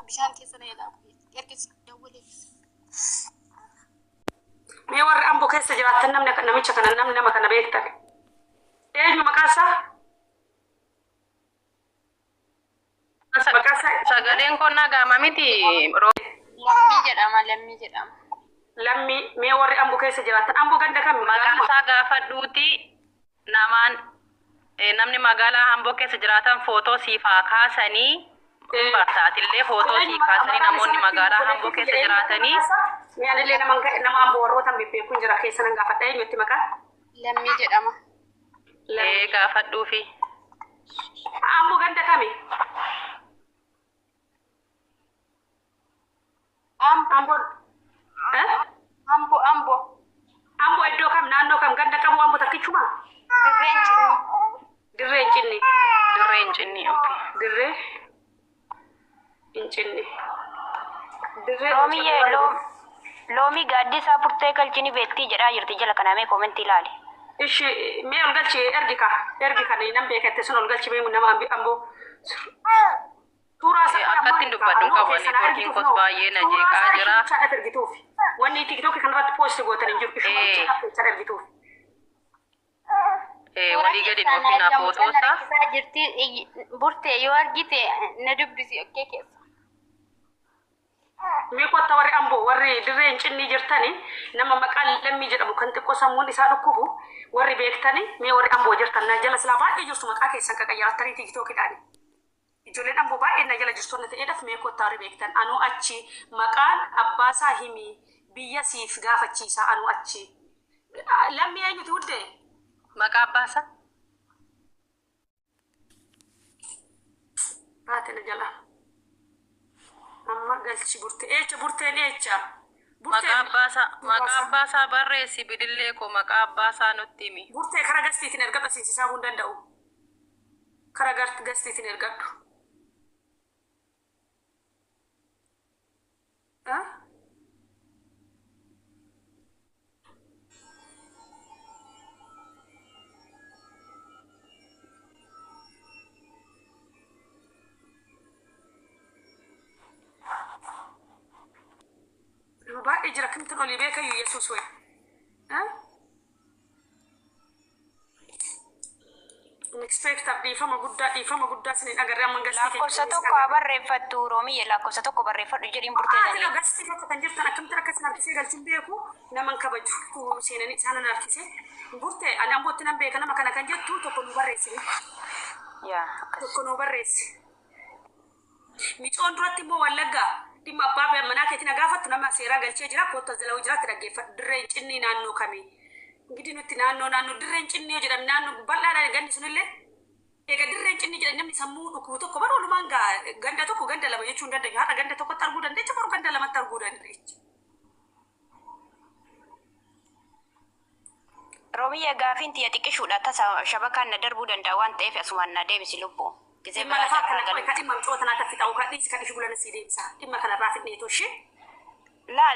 Bishaan keessa na jalaa bu'e. Erga dawwaleef. Mee warri Amboo keessa jiraattan namni akka namicha kana namni nama kana beektan. Eenyu maqaa isaa? Maqaa isaa Sagaleen koo nagaama miti. Lammii jedhama, lammii jedhama. Lammii. Mee warri Amboo keessa jiraattan Amboo ganda kami? Maqaan Magaaluma? isaa gaafadhuuti namaan namni magaalaa Amboo keessa jiraatan footoo siif haa kaasanii bartaatillee footoo sii Eenyu kaasanii maqaan isaa namoonni natti magaalaa obboleettii Amboo kiyya keessa eenyu natti jiraatanii maqaa isaa? Mee anillee nama nama Amboo warroota bebbeekuun jira keessa nan gaafadha eenyutti maqaan? Lammii jedhama. Lammii. Gaafadhuufi. Amboo ganda kami? Ambo, Amboo eh? Ambo, Ambo. Amboo iddoo kam naannoo kam ganda qabu Amboo takkichuma? Dirreen cinni. Dirree hin cinni. Dirree hin cinni. Okay. Dirree hin cinni. Dirree hin Loomiyyee cinni. Loomii gaaddisaa burtee galchini beektii jedhaa jirti jala kana mee koomentii ilaali. Ishi mee ol galchi ergi ka ergi kan nan beekatte sun ol galchi mee nama Amboo suuraa isaa qoy Akkatti ammaa hin dubbadhu hin noo qabu keessa na neetworkiin argituuf koos noo baay'ee na suuraa jeeqaa isaa ishii jira. bichaadhaaf ergituuf wanni tiiktookii kanarratti poosti gootan hin jiru ishuma Eh, bichaadhaaf keessan ergituuf. Suura Walii gadi keessaa na nuuf hinaa erga footoo mucaan na isaa. rakkisaa jirti. Burtee yoo argite na dubbisi okkee keessa. Mee kotta warri Amboo warri dirree hin cinnii jirtani nama maqaan Lammii jedhamu kan xiqqoo sammuun isaa dhukkubu warri beektani mee warri Amboo jirtan na jala silaa baay'ee jirtu maqaa keessan qaqayyarattanii tiiktookiidhaani. Ijoolleen Amboo baay'ee na jala jirtu na ta'eedhaaf mee kottaa warri beektan anuu achi maqaan abbaasaa himi biyya siif gaafachiisa anuu achi. Lammii eenyuti huddee? Maqaa abbaasaa? Baate na jala. Amma galchi burtee eecha burteen eecha. Maqaa Burteen abbaasaa maqaa suuraasaa. abbaasaa barreessi bidillee koo maqaa abbaasaa nutti himi. Burtee kara gastiitiin ergadhu asiin sisaabuu hin danda'u. Kara gastiitiin ergadhu. Ah? Nama baay'ee jira kamtan olii beekayyuu Yesuus wayi. Ah? Inspector dhiifama guddaa dhiifama guddaa isiniin agarree amma gastii keessa Lakkoofsa isin tokko haa agarre. barreeffattu Roomiyye lakkoofsa tokko barreeffadhu jedhiin burtee Haati sanii. gastii keessa kan jirtan akkamitti akka isin harkisee galchuun beeku naman kabaju seenanii isaanan harkisee burtee ani ambootti nan beeka nama kana kan jettu tokko nu barreessi. Yaa akkas. Tokko nu barreessi. Micoon duratti immoo wallaggaa dhimma abbaa manaa keetiin gaafattu nama seeraa galchee jira kootta jala'uu jiraatti dhaggeeffadhu dirreen cinnii naannoo kamii. Gidi nutti naannoo naannoo dirreen cinnii yoo jedhame naannoo bal'aadhaan gandi sunillee eega dirreen cinnii jedhan namni sammuu dhukkubu tokko bara walumaan gaa ganda tokko ganda lama jechuu hin dandeenyu har'a ganda tokkotti arguu dandeecha boru ganda lamatti arguu dandeecha. Roomiyye gaafiin tiyya xiqqishuudha tasa shabakaan na darbuu danda'a waan ta'eef asumaan na deebisi lubbuu. Gizee Dhimma biraa lafaa carraa kana qoy galu. ka dhimma micoota naa taffi ta'uu ka dhiisi ka dhishi bulana sii deebisa dhimma kanarraa fidneetu ishee. Laa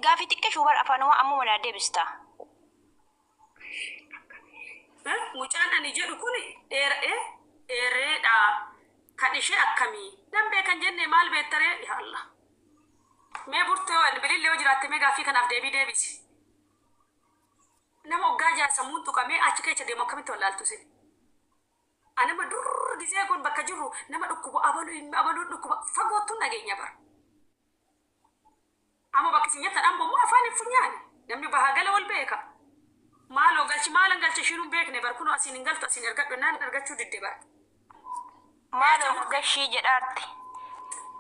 gaafii xiqqishuu bar afaanuma ammuma na deebista. Mucaan ani jedhu kun dheereedha. Kan ishee akkamii? Nan beekan jenne maal beektaree? Yaa Allah. Mee burtee bilillee yoo jiraatte mee gaaffii kanaaf deebii deebisi. Nama hoggaa jaha sammuun tuqamee achi keessa deemu akkamitti wallaaltu isin? Anama dur gizee kun bakka jirru nama dhukkuba abaluu abaluun dhukkuba fagoottuun dhageenya bara. Amma bakka isin jettan ammoo immoo afaan hin funyaani. Namni bahaa gala wal beeka. Maaloo galchi maalan galchi ishiin hin beekne bar kunoo asiin hin galtu asiin ergadhu naan argachuu didde bara. Maaloo na gashii jedhaarti.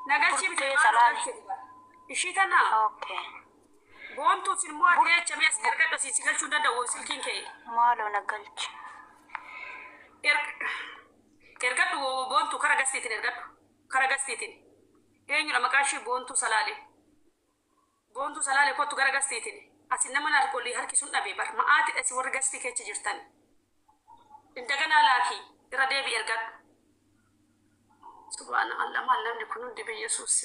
Na galchii miti Burtee maaloo salaale. galchi bara. Ishii tana Okay. boontuu isin immoo Bur ati echa mee asiin ergadhu asiin si galchuu hin danda'u silkiin kee. Maaloo na galchi. Ergadhu boontuu kara gastiitiin ergadhu. Kara gastiitiin. Eenyudha maqaa ishii boontuu salaale. Boontuu salaale kottu gara gastiitiin. Asin nama narkolii harkisuun dhabe bar ma'aati asi warri gastii keessa jirtan. Indaganaa laakii irra deebi ergadhu. Subhaana Allah maal namni kun hundi biyya Yesuus.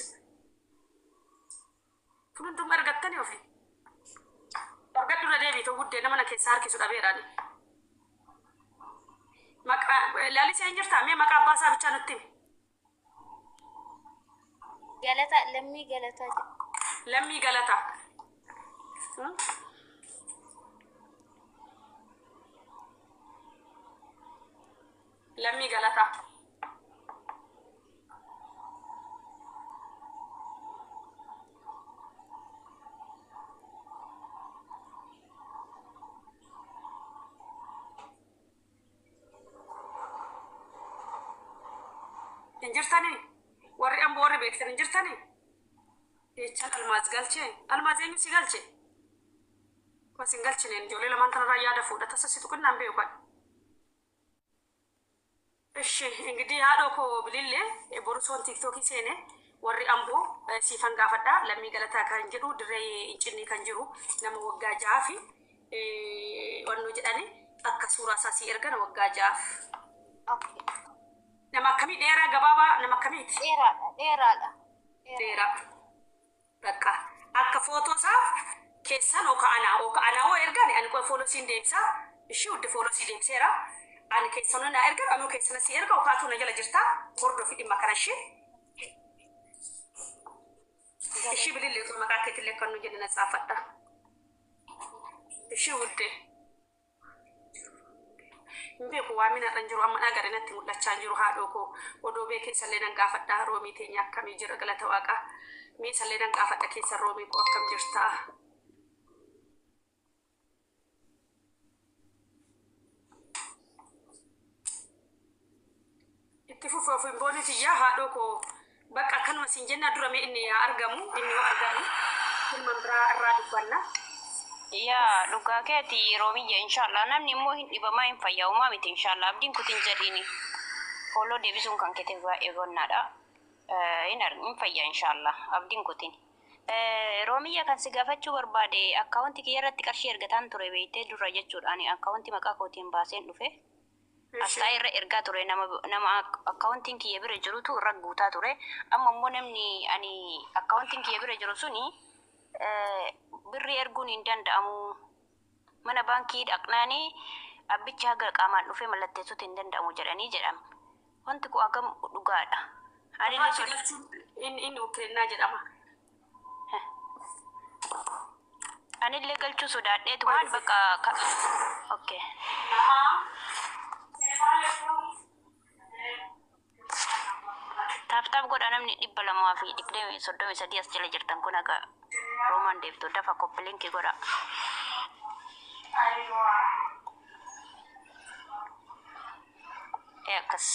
Kun hunduma ergattanii ofi. Ergadhu irra deebi ta'u guddee nama na keessaa harkisu dhabeeraani. Maqaa laalisee hin jirtaa mee maqaa abbaa isaa bichaa nutti himi. Galataa, Lammii Galataa jedha. Lammii Galataa. Lammii Galataa. Hin jirtanii? Warri Amboo warri beektan hin jirtanii? Jechaan Almaaz galchee? Almaaz eenyu si galche? Was hin galchineen ijoollee lamaan tanarraa yaada fuudha. Tasa si tuqinnaan beeku ani. እሺ እንግዲህ haadhoo koo bilillee borusoon tiiktookii seene warri Amboo siifan gaafadha. Lammii Galataa kan jedhu dirree Incinnii kan jiru nama waggaa 6 fi wannoo jedhani akka suuraa isaa sii ergan waggaa 6f. Okay. Nama akkamii, dheeraa, gabaabaa, nama akkamiiti? Dheeraadha, dheeraadha. Dheeraa. Bakka akka footoo isaa keessan oka anaa hoo ergan ani qoy follow siin deebisa. Ishii hundi follow sii deebiseera. Ani keessanuu na ergan, anuu keessana si erga, okaatu na jala jirta. Hordofi dhimma kana ishee. Ishii bilillee otoo maqaa keetillee kan nu jedhe na tsaafadha. Ishii wuddee. Hin beeku, waa mina irra hin jiru, amma dhagare natti mul'achaa hin jiru. Haadhoo koo odoo beekee isallee nan gaafadha. Roomii teenya akkamii jira, galata Waaqaa. Mee isallee nan gaafadha keessa. Roomii koo, akkam jirta? Itti fufe of hin boone tiyyaa, haadhoo koo, bakka akkanuma siin jenna. Dura mee inni haa argamu, inni yoo argamu ilman biraa irraa dubbanna. Yaa, dhugaa keeti Roomiyya, inshallah namni immoo hin dhibamaa, hin fayyaa, uumaa miti, inshallah abdiin kutin jedhiini. Follow deebisuun kan keetiif baay'ee gonnaadha. Hin fayyaa, inshallah abdiin kutin. Roomiyya, kan si gaafachuu barbaade, akkaawunti kiyya irratti qarshii ergataan ture beektee dura jechuudha. Ani akkaawunti maqaa kootiin baaseen dhufe. Asxaa irra ergaa ture, nama akkaawuntiin kiyya bira jirutu irra guutaa ture. Amma immoo namni ani akkaawuntiin kiyya bira jiru suni birrii erguun hin danda'amu. Mana baankii dhaqnaanii abbichi haga qaamaan dhufee mallatteessuutu hin danda'amu jedhanii jedhama. Wanti kun hagam dhugaadha? Anillee Achi galchuun inni ukirinnaa jedhama. Anillee galchuu sodaadheetu waan bakka okay. Tap tap godha, namni 233 as jala jirtan kun haga roomaan deebtu dafa copy link godha. Ee, akkas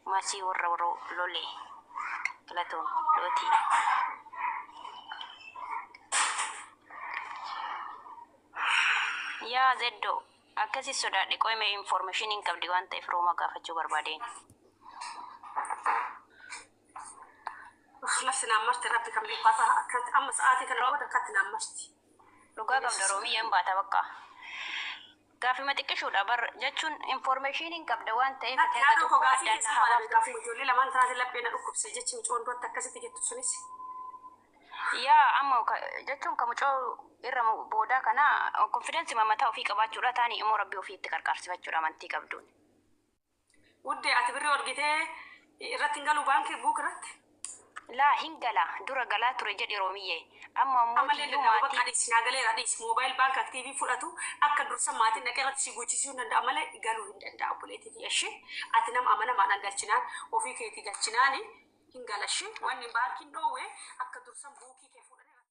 maasii warra lolee galatoon lootii. Yaa zeddoo, akkasi sodaadhe. Qoyme information hin qabdi waan ta'eef rooma gaafachuu barbaadeen. Lafti naan marte, rabbi kan beeku haa akkatti amma sa'aatii kana booda akkatti naan marti. Dhugaa qabda Roomiyyaan, baata bakka. Gaafima xiqqishuudha bar jechuun information hin qabda waan ta'eef Natti ati haga haadha koo tokko gaafii addaan keessa haa baadame baaftu. gaafuma ijoollee lamaan tanaatiin laphee na dhukkubse jechi mucoon duratti akkasitti jettu sunis. Yaa, amma jechuun ka mucoo irra boodaa kana confidence mataa ofii qabaachuudha taani immoo rabbii ofii itti qarqaarsifachuudha amantii qabduun. Wuddee, ati birrii argitee irratti hin galu baankii book irratti. Laa, hin gala, dura galaa ture jedhi Roomiyyee. Amma ammoo Ammallee kiyyuu danda'u bakka maatii dhiisi naa galeera, dhiisi. Mobile bank active fudhatu akka dursa maatiin dhaqee irratti si guuchisuu hin danda'a malee galuu hin danda'a obboleettii ishee. Ati nama amanamaadhaan galchinaan, ofii keetii galchinaani hin galashee. Wanni baankiin dhoowwe akka dursa bookii kee fuudhanii.